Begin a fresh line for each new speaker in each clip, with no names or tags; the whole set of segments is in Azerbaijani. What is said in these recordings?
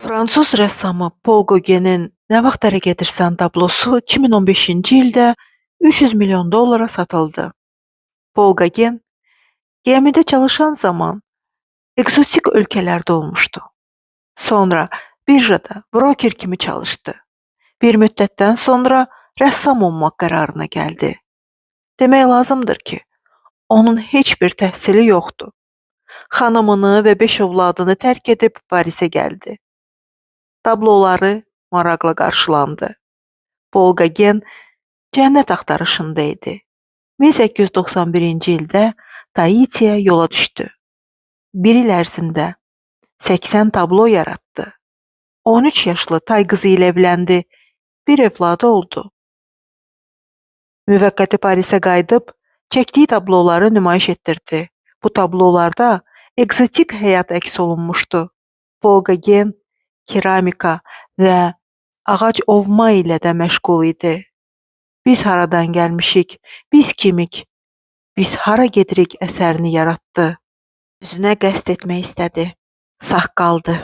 Fransız rəssamı Paul Gauguin'in Nə vaxt ərə gedirsən tablosu 2015-ci ildə 300 milyon dollara satıldı. Paul Gauguin gəmidə çalışan zaman ekzotik ölkələrdə olmuşdu. Sonra birjada broker kimi çalışdı. Bir müddətdən sonra rəssam olmaq qərarına gəldi. Demək lazımdır ki, onun heç bir təhsili yoxdur. Xanımını və 5 övladını tərk edib Parisə gəldi. Tabloları maraqla qarşılandı. Paul Gauguin cənnət axtarışında idi. 1891-ci ildə Taitiyə yola düşdü. Bir il ərzində 80 tablo yaratdı. 13 yaşlı tay qızı ilə evləndi. Bir övladı oldu. Müvəqqəti Parisə qayıdıb çəkdiyi tabloları nümayiş etdirdi. Bu tablolarda ekzotik həyat əks olunmuşdu. Paul Gauguin keramika və ağac ovma ilə də məşğul idi. Biz haradan gəlmişik, biz kimik, biz hara gedirik əsərini yaratdı. Özünə qəsd etmək istədi. Sağ qaldı.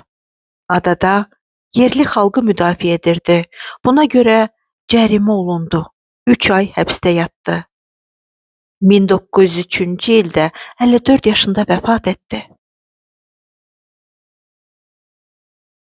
Adada yerli xalqı müdafiə edirdi. Buna görə cərimə olundu. 3 ay həbsdə yatdı. 1903-cü ildə 54 yaşında vəfat etdi.